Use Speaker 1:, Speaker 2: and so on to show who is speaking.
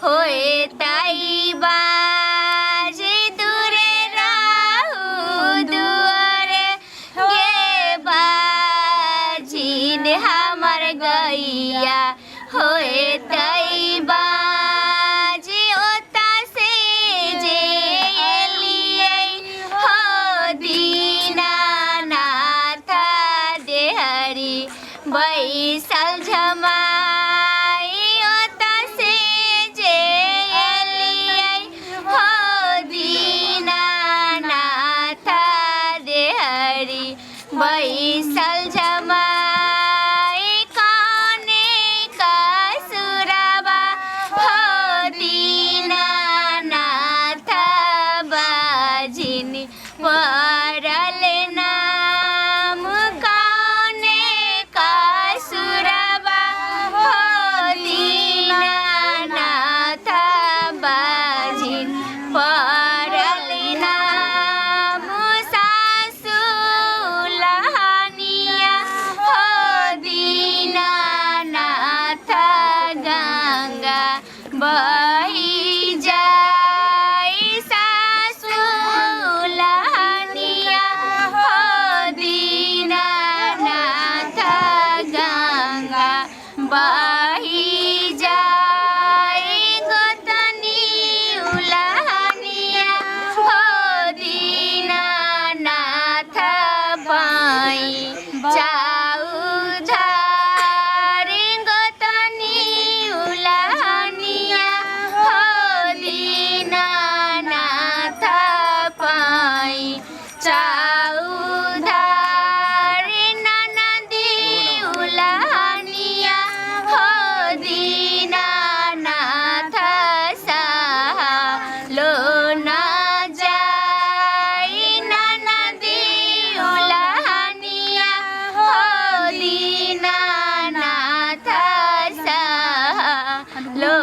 Speaker 1: होए तई बाज दूरे रहू दुआरे गे बाजिन हमर गैया होए तई बाजी ओता से जे एलियै हो दीनानाथ देहरी बैसल झमाई ओता से जे एलियै हो दीनानाथ देहरी बैसल झमाई काने कसुरबा हो दीनानाथ बाजिनी पड़ल नाम काने कसुरबा हो दीनानाथ बाजिन पड़ल नाम सासु लहनिया हो दीनानाथ गंगा बही जाई सासु लहनिया हो दीनानाथ गंगा बही जाई गोतनी उलहनिया हो दीनानाथ बाई जाऊ झारी गोतनी उलहनिया हो दीनानाथ पाई चाउ धारी ननदी उलहनिया हो दीनानाथ सहा लो न जाई ननदी उलहनिया हो दीनानाथ सहा लो